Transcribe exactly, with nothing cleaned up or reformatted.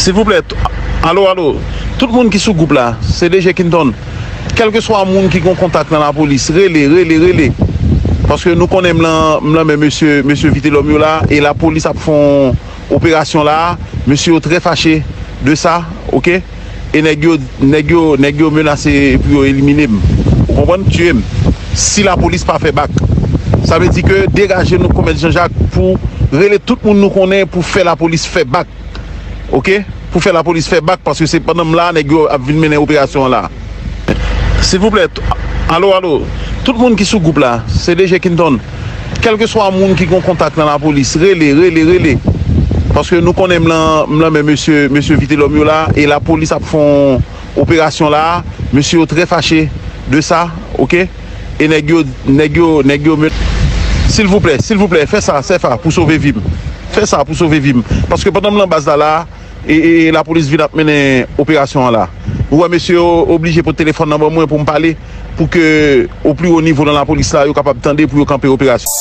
Silvouplè, alo, alo, tout moun ki sou gwoup la, se D J Kinton. Kèlkeswa moun ki gen kontak nan lapolis, rele, rele, rele. Paske nou konnen m lan, m lan men mesye, mesye Vitelòm yo la, e lapolis ap fè yon operasyon la. Mesye yo trè fache de sa, oke? E nèg yo, nèg yo, nèg yo menase pou yo elimine m. Ou konprann? Tiye m. Si lapolis pa fè bak. Sa vle di ke degaje nou, Kòmèt Jean Jacques, pou rele tout moun nou konnen pou fè lapolis fè bak. Oke? Pou fè lapolis fè bak, paske se pandan m la, nèg yo ap vin mennen operasyon an la. Silvouplè, alo, alo, tout moun ki sou gwoup la, se D J Kinton. Kèlkeswa moun ki gen kontak nan lapolis, rele, rele, rele. Paske nou konnen m lan, m lan men mesye, mesye Vitelòm yo la, e lapolis ap fè yon operasyon la. Mesye yo trè fache de sa, oke? E nèg yo, nèg yo, nèg yo men-, silvouplè, silvouplè, fè sa, Sefa, pou sove vi m. Fè sa pou sove vi m. Paske pandan m lan baz la, la, e, e, e lapolis vin ap mennen operasyon an la. Ou wè mesye yo oblije pot telefòn nan ban mwen pou m pale, pou ke o pli wo nivo nan lapolis la, yo kapab tande pou yo kanpe operasyon.